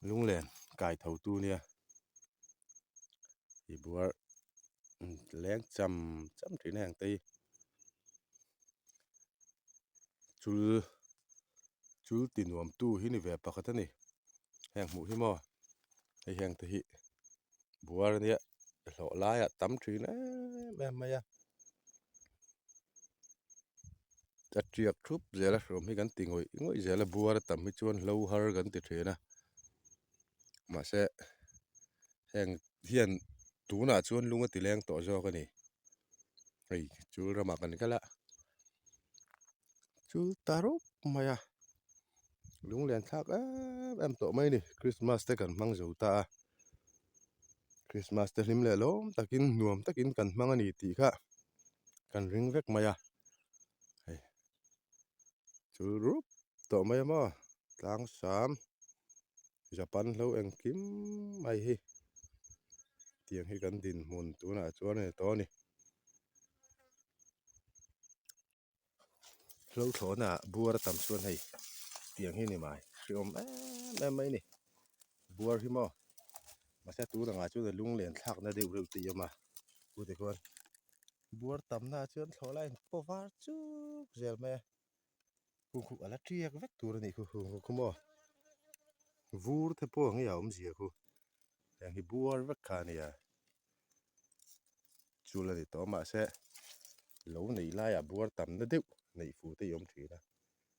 Lunglen kai tho tu nia i buar leng cham cham thin a heng te hi chul chul ti nuam tu hi ni ve pakhat a ni heng hmuh hi maw hei heng te hi buar ania hlawh laiah tam thin em em mai a. A tiak thup zel a hrawm hi kan ti ngawih ngawih zel a buar a tam hi chuan hlo har kan ti thin a mahse heng hian tunah chuan lung a ti leng tawh zawk a ni hei chul ramah kan kal a chul ta rup mai a lunglen thlak em em tawh mai a ni krismas te kan hmang zo ta a krismas te hlim leh lawm takin nuam takin kan hmang a ni tih kha. Kan ring vek mai a, hei chul rup tawh mai a maw tlang sam Japan hlo engkim mai hi tiang hi kan dinhmun tunah chuan a ni tawh a ni. Hlo thlawhna ah buar a tam chuan hei tiang hi a ni mai hreawm em em mai a ni buar hi maw mahse tun angah chuan a lunglen thlakna deuh reuh te i awm a chu tikhuan buar tamna ah chuan thlawh lai in paw var chuk zel mai a kung khu a la tiak vek tur a nih khu khu maw vur te pawh ang hi a awmzia khu heng hi buar vek kha a nia. Chul a ni tawh mahse lo neih laiah buar tamna deuh neih fu te i awm thin a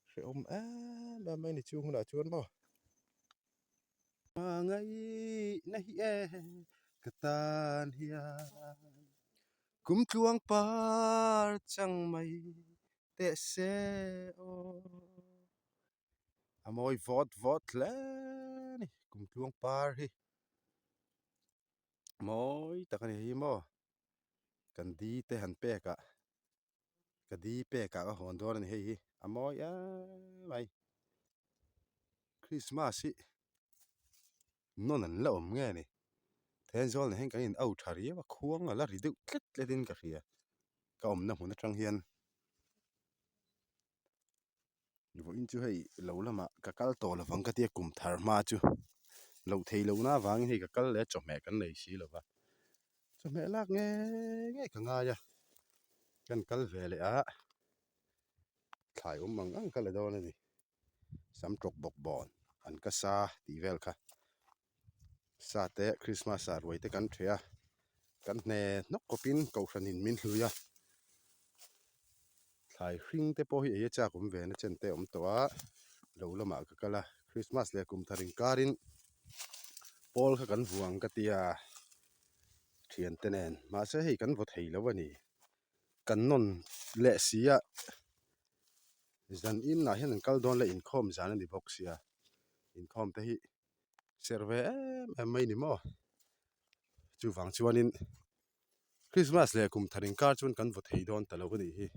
hrehawm em em mai ni chung hunah chuan maw. Hmangaihna hi e ka tan hian kum tluang par chang mai teh se aw. A mawi vawt vawt hle a ni kum tluang par hi. Mawi tak a ni hi maw kan di te han pek ah ka di pek ah ka hawn dawn a ni hei hi a mawi em mai Christmas hi nawn an la awm nge ni Thenzawl nen hian kan in au tha riau a khuang a la ri deuh tlet tlet in ka hria ka awmna hmun atang hian. Vawiin chu hei lo lamah ka kal tawh lovang ka tia kum thar hma chu loh theih lohna avangin hei ka kal leh a chawhmeh kan nei si lova chawhmeh lak nge nge ka ngai a kan kal ve leh a thlai awm ang ang ka la dawn a ni sam tawk bawk bawn an ka sa tih vel kha sa te krismas ah ruai te kan ṭheh a kan hne hnawk kawpin kohhranin min hlui a thlai hring te pawh hi ei a chak awm ve na chen te a awm tawh a lo lamah ka kal a krismas leh kum thar inkarin pawl kha kan vuang ka tia thian te nen mahse hei kan vaw thei lo a ni kan nawn leh si a zan inah hian an kal dawn leh inkhawm zan a ni bawk sia inkhawm te hi. Serh ve em em mai ni maw chuvang chuanin Christmas leh kum thar inkar chuan kan vaw thei dawn ta lo a nih hi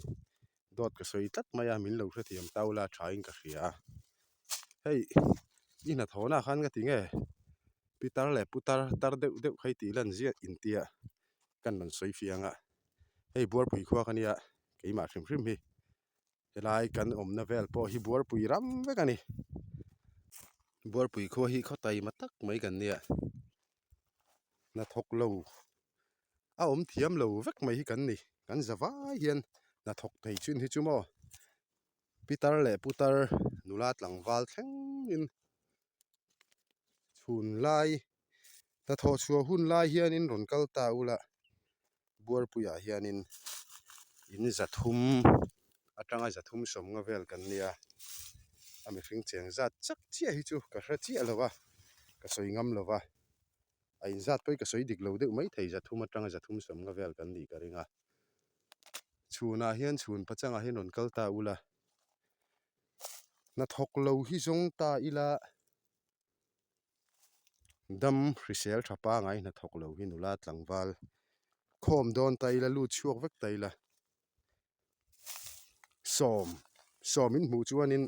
dawt ka sawi tlat mai a min lo hrethiam tau la thain ka hria a hei i hnathawhna khan ka ti nge pitar leh putar tar deuh deuh kha i tih lan ziah intia kan rawn sawi fiang a hei buarpui khua ka nia keimah hrim hrim hi. Helai kan awmna vel pawh hi buarpui ram vek a ni. Buarpui khua hi khaw taima tak mai kan nia. Hnathawk lo a awm thiam lo vek mai hi kan ni. Kan za vai hian hnathawk thei chin hi chu maw pitar leh putar nula tlangval thlengin chhun lai hnathawh chhuah hun lai hianin rawn kal ta ula Buarpuiah hianin in zathum atanga zathum sawmnga vel kan nia a mihring cheng zat chak chiah hi chu ka hre chiah lo va ka sawi ngam lo va a inzat pawh hi ka sawi dik lo deuh maithei zathum atanga zathum sawmnga vel kan nih ka ring a chhunah hian chhun pachangah hian rawn kal ta ula hnathawk lo hi zawng ta ila. Dam hrisel tha pangai hnathawk lo hi nula tlangval khawm dawn ta ila lut chhuak vek ta ila sawm sawm in hmuh chuanin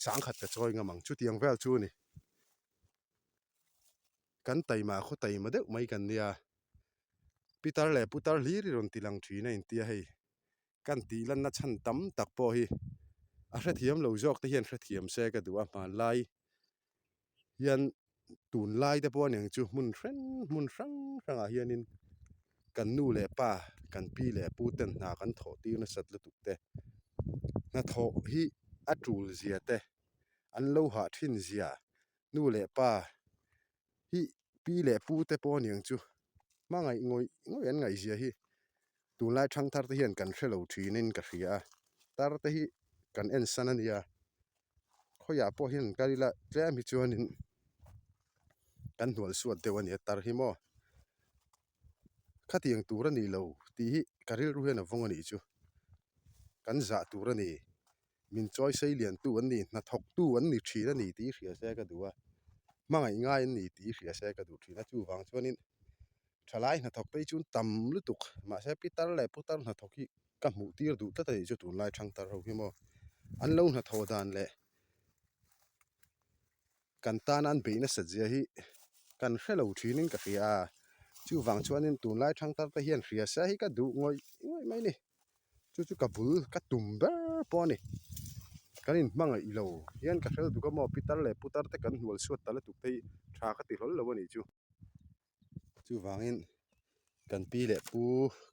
sangkhat ka chawi ngam ang chutiang vel chu a ni kan taima khaw taima deuh mai kan nia pitar leh putar hlir hi rawn ti lang thin a intia hei. Kan tih lanna chhan tam tak pawh hi a hrethiam lo zawk te hian hrethiam se ka duh a hmanlai. Hian tunlai te pawh aniang chu hmun hreng hmun hrang hrangah hianin kan nu leh pa kan pi leh pu ten hna kan thawh tir nasat lutuk te hnathawh hi a tul zia te an lo hah thin zia nu leh pa hi pi leh pu te pawh aniang chu hmangaih ngawih ngawih an ngaih zia hi tunlai thangthar te hian kan hrelo thinin ka hria a tar te hi kan en san a nia. Khawiah pawh hian kal ila tlem hi chuanin kan hnual suat deuh a ni a tar hi maw khatiang tur a ni lo tih hi ka rilru hian a vawng a nih chu kan zah tur a ni min chawi sei lian tu an ni hnathawk tu an ni thin a ni tih hria se ka duh a hmangaih ngai an ni tih hria se ka duh thin a chuvang chuanin thalai hnathawk te hi chu tam lutuk mahse pitar leh putar hnathawk hi Ka hmuh tir duh tlat a nih chu tunlai thangtar ho hi maw an lo hnathawh dan leh kan tana an beih nasat zia hi kan hre lo thinin ka hria a chuvang chuanin tunlai thangtar te hian hria se hi ka duh ngawih ngawih mai a ni chu chu ka bul ka tum ber pawh a ni kan inhmangaih lo hian ka hre lutuk a maw pitar leh putar te kan hnual chhuat ta lutuk te hi tha ka ti hlawl lo a nih chu. Chuvangin kan pi leh pu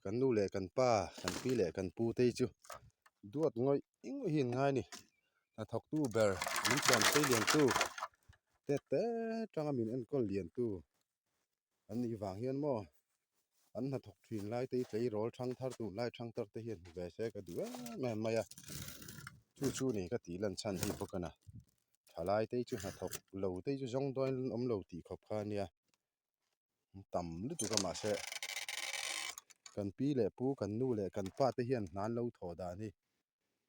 kan nu leh kan pa kan pi leh kan pu te hi chu duat ngawih ngawih hi an ngai a ni. Hnathawktu ber min chuan phei liantu te te tanga min enkawl liantu an nih vang hian maw an hnathawk thin lai te hi tleirawl thang thar tur lai thang thar te hian hmu ve se ka duh em em mai a chu chu ni ka tih lan chhan hi bawk a na. Thalai te hi chu hnathawk lo te hi chu zawng dawn an awm lo tih khawp kha a nia tam lutuk a mahse kan pi leh pu kan nu leh kan pa te hian hna an lo thawh dan hi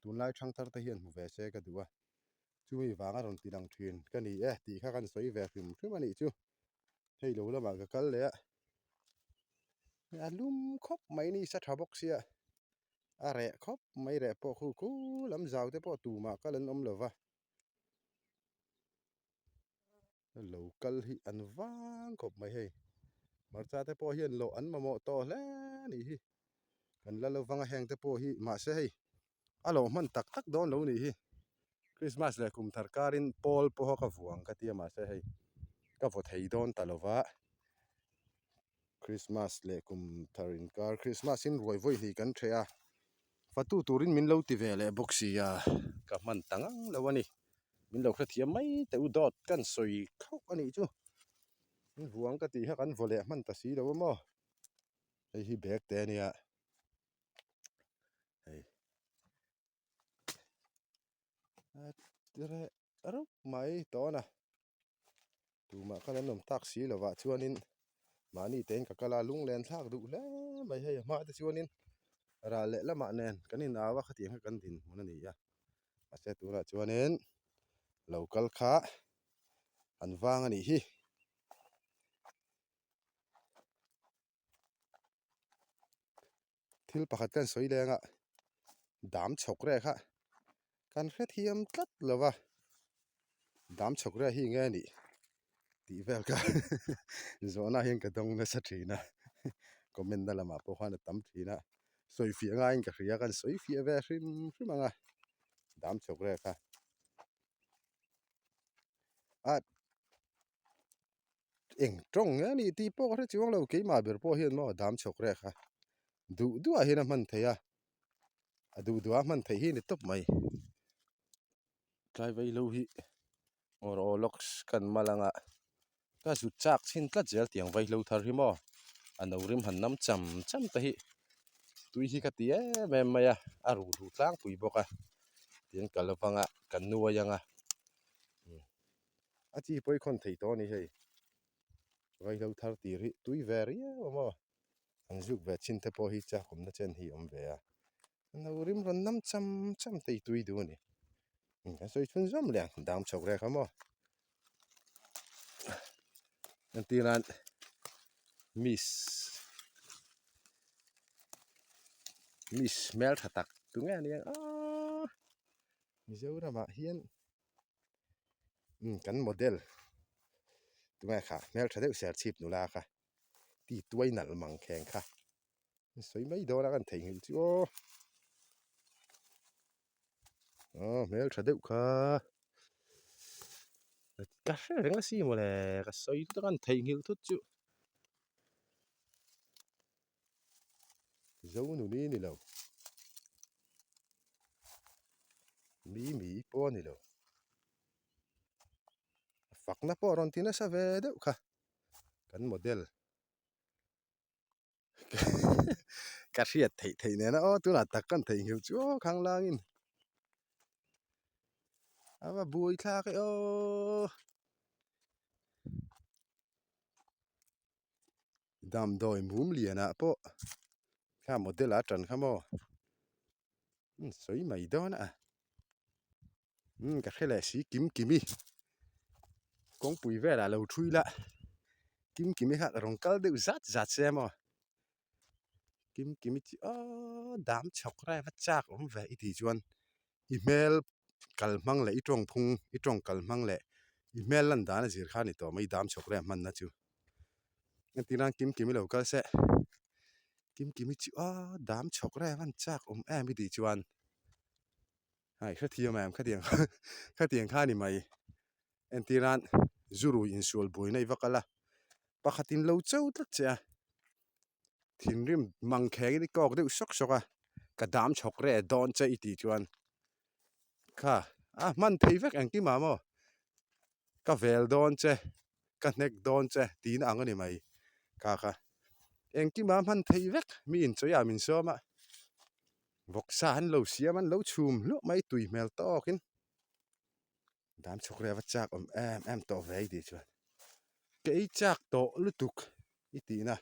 tunlai thangthar te hian hmu ve se ka duh a chumi vanga rawn ti lang thin ka ni e tih kha kan sawi ve hrim hrim a nih chu hei lo lamah ka kal leh a a lum khawp mai ni sa tha bawk sia a reh khawp mai reh pawh khu khu lam zau te pawh tumah kal an awm lo va. Lo kal hi an vang khawp mai hei hmarcha te pawh hian lawh an mamawh tawh hle a nih hi kan la lo vang a heng te pawh hi mahse hei a lawh hman tak tak dawn lo nih hi Christmas leh kum thar karin pawl pawha ka vuang ka tia mahse hei ka vaw thei dawn ta lo va Christmas leh kum thar inkar Christmas in ruai vawi hnih kan ṭheh a fatu turin min lo ti ve leh bawk si a ka hman ta ngang lo a ni. Min lo hrethiam mai teh u dawt kan sawi khauh a nih chu. In vuang ka tih kha kan vaw leh hman ta si lo a maw. Hei hi bag te a nia. Hei. A reh reuh mai tawn a. Tumah khan an awm tak si lovah chuanin mahni tein ka kal a lunglen thlak duh hle mai hei a hma te chuanin ral leh lamah nen kan inau a khatiang kha kan dinhmun a ni a mahse tunah chuanin lo kal kha an vang a nih hi. Thil pakhat kan sawi leng a dam chhawk reh kha kan hrethiam tlat lo va dam chhawk reh hi nge nih tih vel kha zawhna hian ka dawng nasa thin a comment na lamah pawh khan a tam thin a sawi fiah ngaiin ka hria kan sawi fiah ve hrim hrim ang a dam chhawk reh kha a. Eng tawng nge ni tih pawh ka hre chuang lo keimah ber pawh hian maw dam chhawk rek a duh duh ah hian a hman theih a a duh duh a hman theih hi a ni tawp mai tlai vaihlo hi awr aw lawks kan mal anga ka zut chak chhin tlat zel tiang vaihlo thar hi maw a no rim han nam cham cham te hi tui hi ka ti em em mai a a ruh duh tlangpui bawk a tin ka lo vang a ka nuai ang a. A chi pawh i khawn thei tawh a ni hei vaihlo thar tir hi tui ve riau a maw an zuk ve chin te pawh hi chakawmna chen hi a awm ve a no rim rawn nam cham cham te hi tui duh a ni kan sawi chhun zawm leh ang dam chhawk rek a maw entir nan miss miss hmeltha tak tunge a nia aaa Mizoramah hian. Kan model tunge kha hmeltha deuh ser chhip nula kha ti tuai nalh mang kheng kha an sawi mai dawn a kan theihnghilh chu aw aw hmeltha deuh kha. Ka hre reng a si mawle, ka sawi thut a kan theihnghilh thut chu. Zonuni ni lo. Mi mi pawh a ni lo. Fakna pawh a rawn ti nasa ve deuh kha kan model. Ka hriat theih theih nena aw tunah tak kan theihnghilh chu aw khang langin a va buai thlak e aw. Damdawi mum lianah pawh kha model a tan kha maw sawi mai dawn a umm ka hre leh si kim kimi kawngpui velah lo thui la kim kimi kha ka rawn kal deuh zat zat se maw kim kimi chu aww dam chhawk rai va chak awm ve i tih chuan i hmel kal hmang leh i tawng phung i tawng kal hmang leh i hmel lan dan a zir kha a ni tawh mai dam chhawk rai hmanna chu entir nan kim kimi lo kal se kim kimi chu aww dam chhawk rai va chak awm em i tih chuan. Ai hrethiam em khatiang khatiang kha a ni mai entir nan zu rui insual buaina i va kal a pakhat in lo cho tlat che a thinrim mang kheng in i kawk deuh sawk sawk a ka dam chhawk reh dawn che i tih chuan kha a hman thei vek engkim ah maw ka vel dawn che ka hnek dawn che tihna ang a ni mai kha kha engkim ah hman thei vek mi inchawih ah min sawm a. Vawksa an lo siam an lo chhum hluah mai tui hmel tawkin dam chhuk reh va chak awm em em tawh ve i tih chuan ka ei chak tawh lutuk i tihna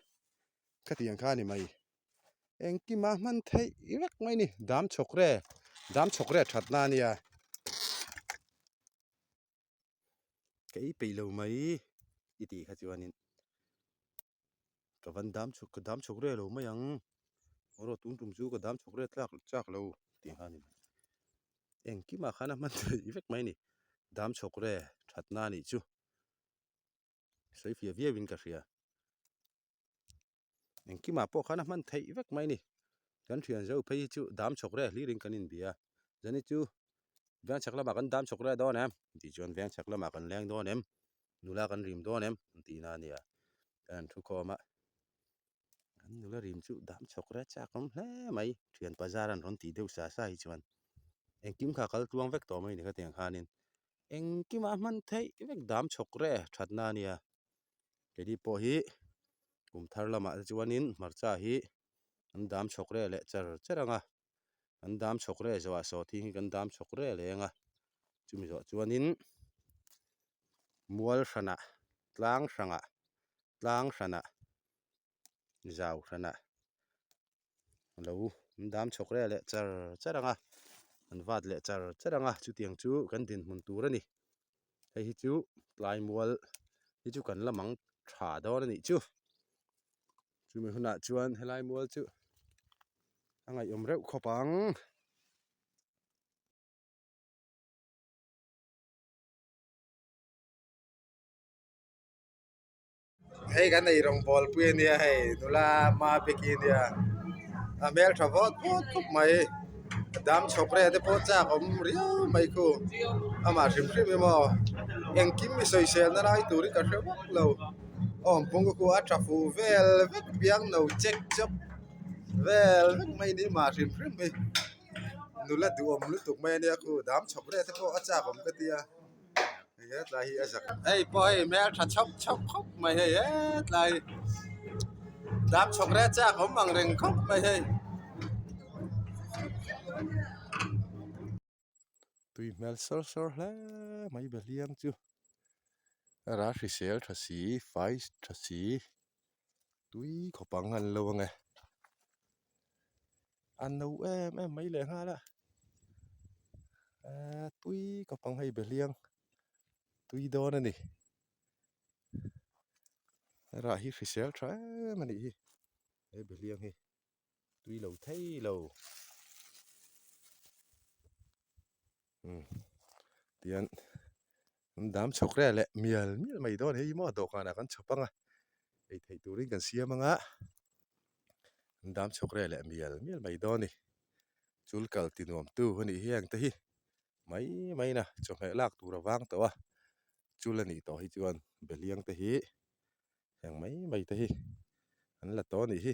khatiang kha a ni mai engkima hman theih vek mai a ni dam chhawk re dam chhawk re that na a nia ka ei peih lo mai i tih kha chuanin. Ka van dam chhuk ka dam chhuk reh lo mai ang erawh tun tum chu ka dam chhuk reh tlak chak lo tih kha a ni mai engkimah khan a hman theih vek mai a ni dam chhawk reh thatna a nih chu sawi fiah viau in ka hria engkimah pawh khan a hman theih vek mai a ni kan thian zo phei hi chu dam chhawk reh hlir in kan inbia zani chu veng chhak lamah kan dam chhawk reh dawn em tih chuan veng chhak lamah kan leng dawn em. Nula kan rim dawn em an tih na a nia kan han thu khawm a an nula rim chu dam chhawk reh chak awm hle mai thian bazar an rawn tih deuh sa sa hi chuan engkim kha kal tluang vek tawh mai ni khatiang khanin engkimah hman theih vek dam chhawk reh that na a nia keini pawh hi kum thar lamah te chuanin hmarcha hi an dam chhawk reh leh char char ang a an dam chhawk reh zawhah sawhthing hi kan dam chhawk reh leh ang a chumi zawh chuanin. Mual hranah tlang hrangah tlang hranah zau hranah lo an dam chhawk reh leh char char ang a an vat leh char char ang a chutiang chu kan dinhmun tur a ni hei hi chu tlai mual hi chu kan la mang tha dawn a nih chu chumi hunah chuan helai mual chu a ngaihawm reuh khawp ang. Hei kan ei rawngbawl pui a nia hei nula hma beki a nia a hmeltha vawt vawt khawp mai dam chhawk reh te pawh chak awm riau mai khu amah hrim hrim hi maw engkim i sawisel na lai tur hi ka hre vak lo awm pawng ka kua a tha fuh vel vek biang no chek chawp vel vek mai ni amah hrim hrim hi. Nula duhawm lutuk mai ania khu dam chhawk reh te pawh a chak awm ka tia hei hetlai hi a zak hei pawh hei hmel tha chhawk chhawk khawp mai hei hetlai dam chhawk reh a chak awm ang reng khawp mai hei. Tui hmel sawr sawr hle mai behliang chu a ral hrisel tha si fai tha si tui khawp ang an lo ang e. A no em em mai leh nghal a eee tui khawp ang hei behliang tui dawn a ni rah hi hrisel tha em a nih hi he behliang hi tui lo thei lo umm tihian an dam chhawk reh leh mial mial mai dawn hei hi maw dawhkanah kan chhawp ang a ei theih turin kan siam ang a an dam chhawk reh leh mial mial mai dawn a ni chul kal ti nuam tu a nih hi heng te hi mai mai na chawhmeh lak tur a vang tawh a. Chul a nih tawh hi chuan behliang te hi heng mai mai te hi an la tawh a nih hi.